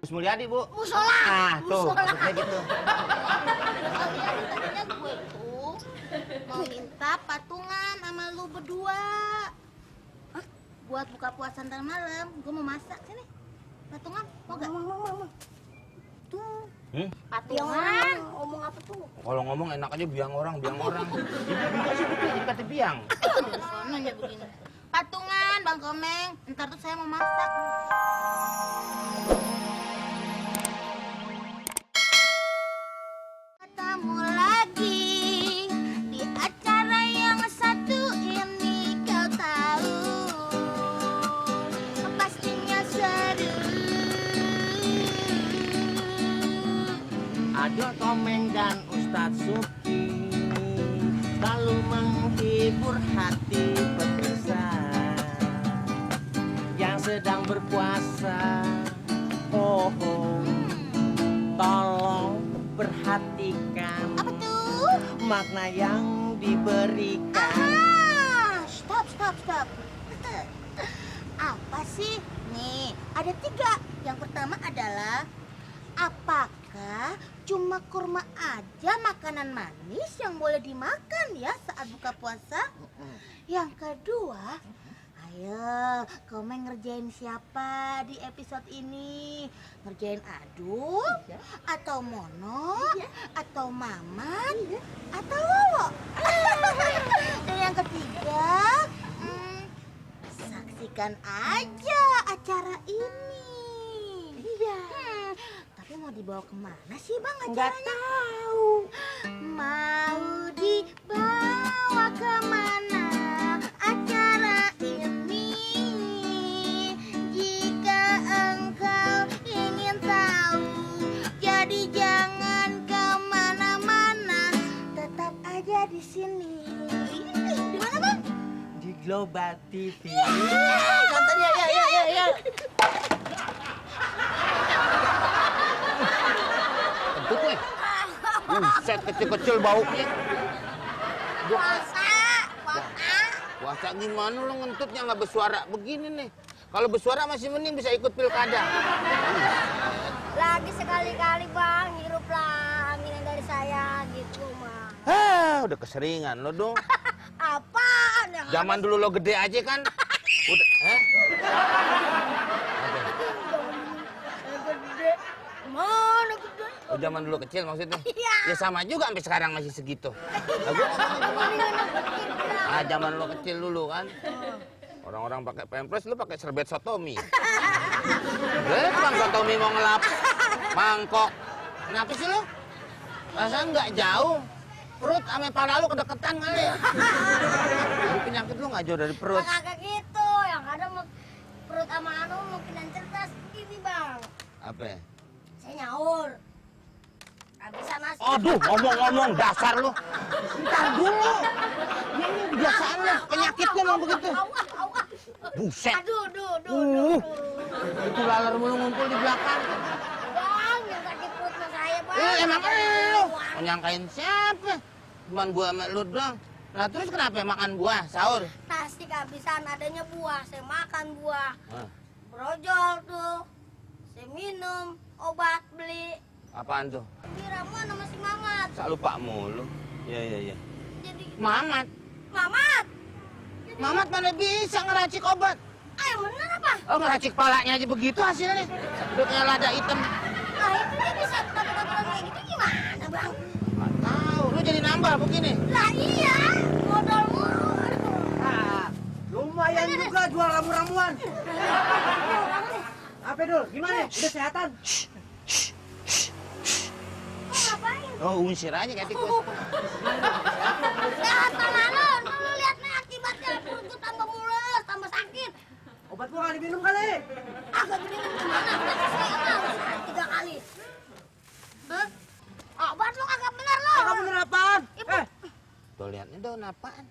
Gus Mulyadi, Bu. Musola. Ah, tuh, Musola. maksudnya gitu. Tadinya gue tuh mau minta patungan sama lu berdua. Hah? Buat buka puasa ntar malam, gue mau masak sini. Patungan, mau gak? Mau. Tuh. Patungan. Ngomong apa tuh? Kalau ngomong enak aja biang orang. Ibu juga sih betul, kata biang. Nanya begini. Patungan, Bang Komeng. Ntar tuh saya mau masak. Ketemu lagi di acara yang satu ini, kau tahu pastinya seru. Ada Komeng dan Ustadz Suki selalu menghibur hati pemirsa yang sedang berpuasa. Oh, tolong perhatikan Apa tuh? makna yang diberikan. Stop. Apa sih? Nih, ada 3. Yang pertama adalah, apakah cuma kurma aja makanan manis yang boleh dimakan ya saat buka puasa? Yang kedua, ayo, Komeng ngerjain siapa di episode ini? Ngerjain Adul? Atau Mono? Atau Maman? Atau Wowo? Dan yang ketiga, saksikan aja acara ini. Iya. Tapi mau dibawa kemana sih Bang acaranya? Nggak tahu. Mau dibawa kemana acara ini? Jika engkau ingin tahu, jadi jangan kemana-mana, tetap aja di sini. Di mana Bang? Di Global TV. Nonton ya. Kentut nih. Buset, kecil-kecil baunya. Puasa. Puasa gimana lo ngentutnya nggak bersuara begini nih. Kalau bersuara masih mending bisa ikut pilkada. Lagi sekali-kali Bang, hiruplah angin yang dari saya gitu mah. Udah keseringan lo dong. Apaan yang Zaman dulu lo gede aja kan. Udah, gede? Mana gede? Oh, zaman dulu kecil maksudnya? Iya. Ya sama juga sampai sekarang masih segitu. Lah gua ngomongnya gimana? Zaman lo kecil dulu kan. Orang-orang pakai pampers, lu pakai serbet sotomi. Bang sotomi mau ngelap mangkok. Kenapa sih lu? Rasanya nggak jauh. Perut sama pala lu kedeketan kali. Jadi penyakit lu nggak jauh dari perut. Kagak gitu, yang ada perut sama anu mungkin yang cerdas gini Bang. Apa? Saya nyaur. Gak bisa masuk. Aduh, ngomong-ngomong dasar lu. Ntar dulu. Ini kebiasaan lu, penyakit lu mau begitu. Awas. Buset. Aduh. Itu laler mulu ngumpul di belakang. Bang, yang sakit perut sama saya Bang. Emang lu? Mau nyangkain siapa? Cuman gua sama lu doang. Nah terus kenapa makan buah sahur? Nasi kehabisan adanya buah, saya makan buah. Hah, Brojol tuh. Saya minum obat beli. apaan tuh? Ini ramuan sama si Mamat. Saya lupa mulu. Iya. Jadi Mamat. Mamat. Mamat mana bisa ngeracik obat? Ayo bener apa? Oh ngeracik palanya aja begitu hasilnya. Udah kayak lada hitam. Nah itu dia bisa taruh-taruh kayak gitu gimana Bang? Nggak tahu. Lu jadi nambah begini. Lah iya, modal mulu. Lumayan juga jual ramu-ramuan. Apa Dul? Gimana? Udah sehatan? Kok ngapain? Oh unsir aja kayak tikus. Sehat mana lu lihat nih akibatnya perut gua tambah mulus, tambah sakit. Obat gua nggak diminum kali. Agak diminum gimana? Kasih saya tahu 3 kali. Hah? Obat lu kagak bener lu. Kakak bener apaan? Tuh lihat ini daun apaan?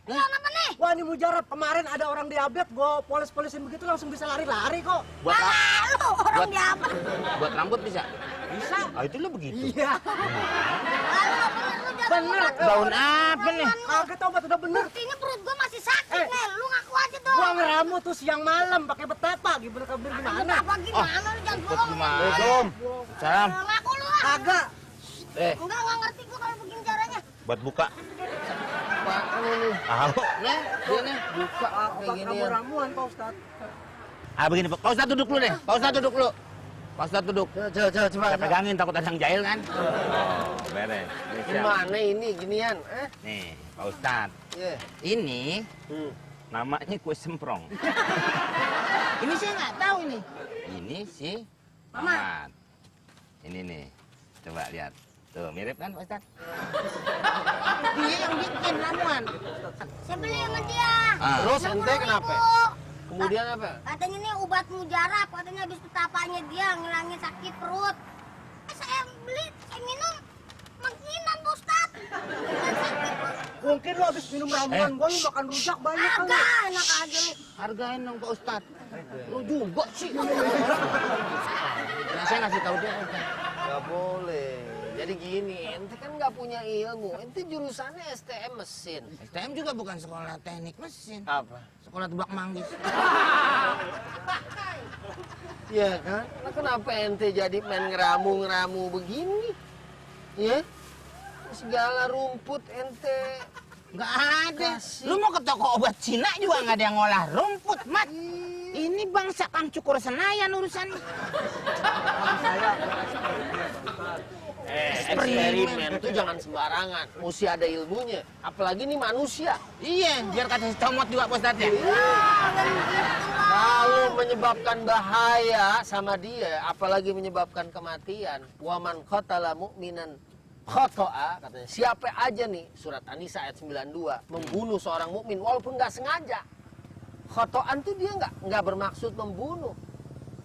Lu apa nih? Wah ini mujarab. Kemarin ada orang diabetes, gua polis-polisin begitu langsung bisa lari-lari kok. Buat Lu orang buat- diapa? buat rambut bisa? Bisa. Ah itu lu begitu. Iya. Bener. Daun apa nih? Kaget obat udah bener. Buktinya perut gua masih sakit nih. Lu ngaku aja dong. Gua ngerabut ngeramu tuh siang malam pakai betapa gimana gimana? Apa gimana lu jangan bohong. Assalamualaikum. Salam. Ngaku lu ah. Kagak. Enggak ngerti gua kalau begini caranya. Buat buka. Apaan ini? Tahu. Nih, dia nih buka kayak Obat gini ya. ramuan Pak Ustadz. Begini, Pak Ustadz duduk dulu deh. Pak Ustadz duduk dulu. Pak Ustadz duduk. Coba. Saya pegangin takut ada yang jahil kan. Beres. Gimana ini ginian? Nih, Pak Ustadz. Iya. Ini namanya kue semprong. Ini saya nggak tahu ini. Ini si Mamat. Ini nih. Coba lihat. Tuh, mirip kan Pak Ustadz? Dia yang bikin ramuan. Saya beli sama dia. Terus ente 60.000. kenapa? Kemudian apa? Katanya ini obat mujarab, katanya habis petapanya dia ngilangin sakit perut. Saya beli, saya minum, menghinan Pak Ustad. Sakit perut. Mungkin lu habis minum ramuan gua lu makan rujak banyak kali. Agak enak aja lu. Hargain dong Pak Ustadz. Lu juga sih. Nah, saya ngasih tahu dia Pak Ustadz. Gak boleh. Jadi gini, ente kan nggak punya ilmu. Ente jurusannya STM mesin. STM juga bukan sekolah teknik mesin. Apa? Sekolah tebak manggis. Iya kan? Nah, kenapa ente jadi main ngeramu begini? Ya? Segala rumput ente. Nggak ada. Lu mau ke toko obat Cina juga nggak ada yang ngolah rumput, Mat. Ini bangsa Kang Cukur Senayan urusannya. Eksperimen tuh jangan sembarangan. Mesti ada ilmunya. Apalagi nih manusia. Iya, biar kata si comot juga Pak Ustadz ya. Kalau menyebabkan bahaya sama dia, apalagi menyebabkan kematian, waman qatala mu'minan khata'a, katanya siapa aja nih, surat An-Nisa ayat 92, membunuh seorang mukmin walaupun nggak sengaja. Khata'an tuh dia nggak bermaksud membunuh.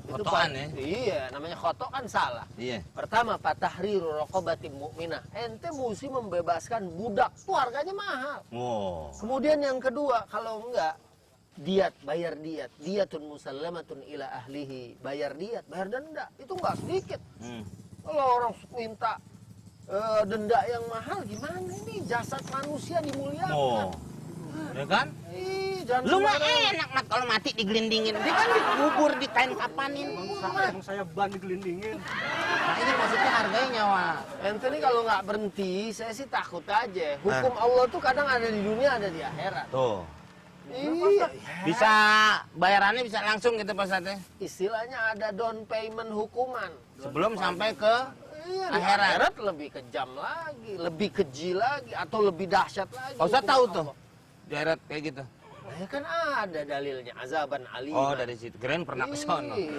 Itu Khotoan, Pak. ya? Iya, namanya khoto kan salah. Iya. Pertama, fatahriru raqabatin mu'minah. Ente mesti membebaskan budak. Tuh harganya mahal. Oh. Kemudian yang kedua, kalau enggak, diat, bayar diat. Diatun musallamatun ila ahlihi. Bayar diat, bayar denda. Itu enggak sedikit. Kalau orang minta denda yang mahal, gimana ini? Jasad manusia dimuliakan. Oh. Ya kan? Ih, jangan Lu mah sembarangan. enak, Mat, kalau mati digelindingin. Dia kan dikubur, di kain kapanin. Emang saya ban digelindingin. Nah, ini maksudnya harganya nyawa. Ente nih kalau nggak berhenti, saya sih takut aja. Hukum Allah tuh kadang ada di dunia, ada di akhirat. Tuh. Iya. Bisa bayarannya bisa langsung gitu Pak Ustadz ya? Istilahnya ada down payment hukuman. Sebelum sampai ke Iya, di akhirat. akhirat lebih kejam lagi, lebih keji lagi, atau lebih dahsyat lagi. Pak Ustadz hukuman tahu tuh Allah. di akhirat kayak gitu. Nah, ya kan ada dalilnya, azaban alim. Oh, dari situ. Keren pernah ke sono. Iya.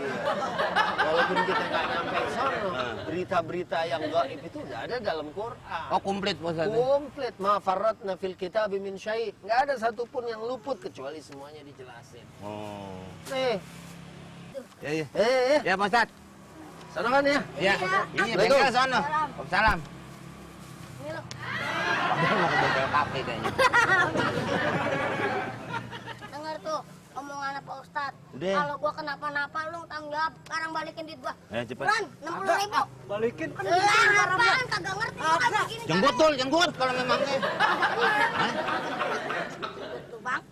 Walaupun kita nggak nyampe ke sono, berita-berita yang gaib itu udah ada dalam Quran. Oh, komplit Pak Ustadz. Komplit, ma farratna fil kitab min syai'. Nggak ada satupun yang luput kecuali semuanya dijelasin. Oh. Nih, Ya, ya. eh, Ya Pak Ustadz. sana kan ya. Ya. Ini Assalamualaikum. bengkel sono. Salam. Ini lo. Dia mau ke bengkel kafe kayaknya. Dengar tuh omongan Pak Ustad. Udah. Kalau gua kenapa-napa lu tanggung jawab. Sekarang balikin duit gua. Cepet. Buran, 60.000. Balikin kan Lah, apaan kagak ngerti lu kayak begini. Jenggot tul, jenggot kalau memangnya. Hah? Tuh, Bang.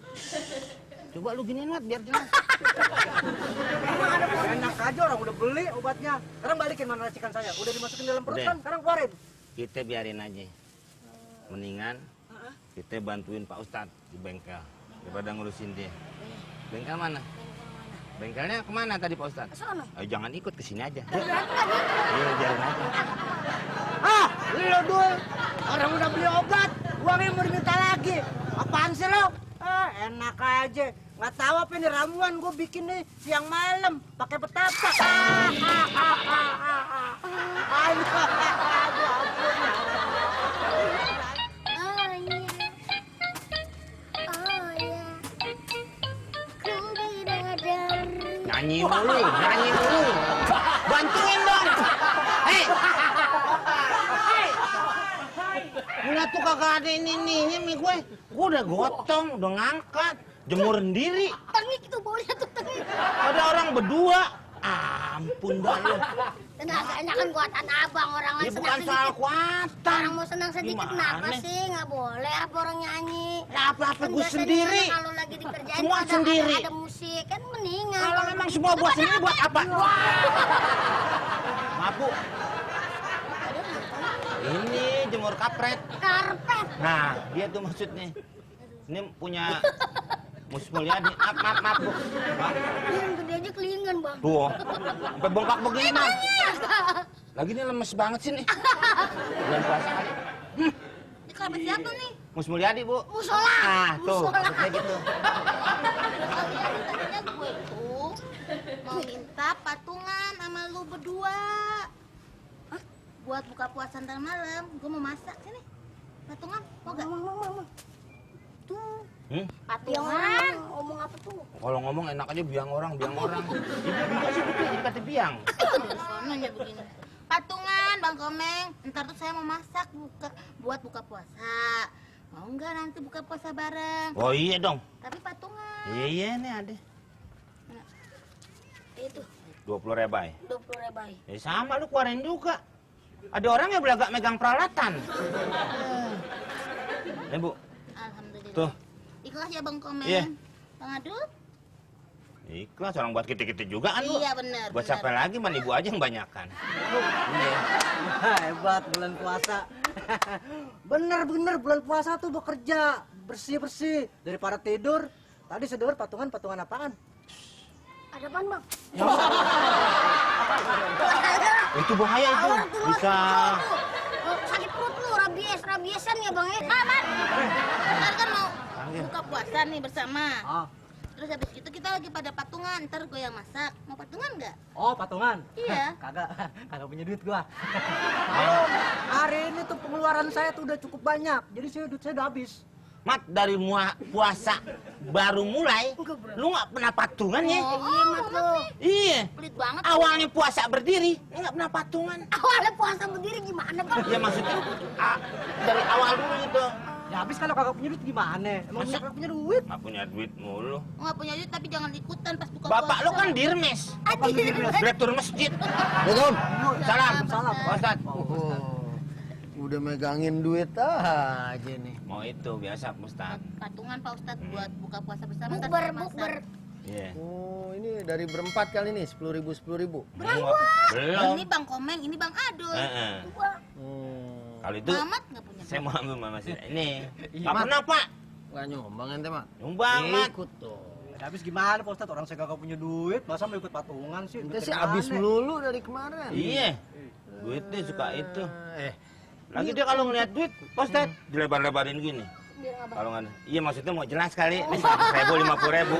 Coba lu giniin Mat biar jelas. emang ada enak aja orang udah beli obatnya. Sekarang balikin mana racikan saya. Udah dimasukin dalam perut Udah. kan, sekarang keluarin. Kita biarin aja. Mendingan kita bantuin Pak Ustadz di bengkel daripada ngurusin dia. Bengkel mana? Bengkelnya kemana tadi Pak Ustadz? Sono. Ayo jangan ikut ke sini aja. Iya, biarin aja. Ah, lo dul. Orang udah beli obat, uangnya mau diminta lagi. Apaan sih lo? Ah, enak aja. Nggak tahu apa ini ramuan gue bikin nih siang malam pakai petapa. Aduh, ampun. Oh iya. Oh iya. Ku bidadari. Nyanyi mulu, nyanyi mulu. Bantuin dong. Hei. Udah tuh kagak ada ini mie gue. Gue udah gotong, udah ngangkat. Jemur sendiri. Tengik itu boleh tuh tengik. Ada orang berdua. Ampun dah lu. Tenaganya kan buatan abang, orang Ini lain bukan senang soal sedikit. kuatan. Orang mau senang sedikit, Gimana? kenapa sih? Nggak boleh apa orang nyanyi. Lah apa-apa Kan gue biasanya sendiri. Kalau lagi dikerjain Semua ada, sendiri. ada musik, kan mendingan. Kalau memang semua buat sendiri buat apa? Maaf Bu, ini jemur kapret. Karpet. Nah, dia tuh maksudnya. Ini punya Mus Mulyadi. Maaf Bu. Maaf. Yang gede aja kelingan, Bang. Tuh, sampai bengkak begini Mam. Lagi ini lemes banget sih nih. Bulan puasa kali. Ini karpet siapa nih? Mus Mulyadi Bu. Musola. Ah, tuh, Musola. kayak gitu. Tadinya gue tuh mau minta patungan sama lu berdua. Hah? Buat buka puasa ntar malam, gue mau masak sini. Patungan, mau gak? Tuh, patungan. Ngomong apa tuh? Kalau ngomong enak aja biang orang. Ibu juga sih betul, jadi kata biang. Sononya begini. Patungan, Bang Komeng. Ntar tuh saya mau masak buat buka puasa. Mau nggak nanti buka puasa bareng? Oh iya dong. Tapi patungan. Iya nih ada. Itu 20 rebai. 20 rebai. Ya sama lu keluarin juga. Ada orang yang belagak megang peralatan. Nih Bu, Alhamdulillah. tuh. Ikhlas ya Bang Komeng. Iya. Bang Adul? Ikhlas orang buat kita-kita juga kan Bu. Iya benar. Buat siapa lagi, man ibu aja yang banyakan. Iya. Hebat bulan puasa. Bener bulan puasa tuh bekerja bersih daripada tidur. Tadi saya dengar patungan apaan? Ada apaan, Bang? Itu bahaya itu. Bisa. Sakit perut lu, rabiesan ya, Bang ya? Aman. Ntar kan mau Panggil. buka puasa nih bersama. Ah. Terus habis itu kita lagi pada patungan. Ntar gue yang masak. Mau patungan nggak? Oh, patungan. Iya. Kagak punya duit gua. Hari ini tuh pengeluaran saya tuh udah cukup banyak. Jadi duit saya udah habis. Mat, dari puasa baru mulai, lu nggak pernah patungan ya? Oh, iya tuh. Iya. Pelit banget. Awalnya puasa berdiri, nggak pernah patungan. Awalnya puasa berdiri gimana, Bang? Ya maksudnya dari awal dulu gitu. Ya habis kalau kagak punya duit gimana? Emang Masa- kagak punya duit? Nggak punya duit mulu. Nggak punya duit tapi jangan ikutan pas buka Bapak puasa. lu kan dirmes, direktur masjid. Betul. Salam, Salam, Pak Ustadz. Udah megangin duit aja nih. Mau itu biasa Pak Ustadz. Patungan Pak Ustadz buat buka puasa bersama. ntar Bukber, kita masak. bukber. Iya. Oh, ini dari berempat kali nih, 10.000. Belum. Ini Bang Komeng, ini Bang Adul. Heeh. Kalau itu Mamat nggak punya. saya mau ambil mama sih. Ini. Iya, Nggak Mat. pernah Pak. Nggak nyumbang ente, Mak? Nyumbang Mat. Ikut tuh. Ya, habis gimana Pak Ustadz? Orang saya kagak punya duit, masa mau ikut patungan sih? Ente Duit sih dari habis mana? melulu dari kemarin. Iya. Duitnya suka itu. Eh, Lagi dia kalau ngeliat duit, Pak Ustadz, dilebar-lebarin gini. Biar nggak Kalau nggak, iya maksudnya mau jelas kali. Ini 100.000, 50.000.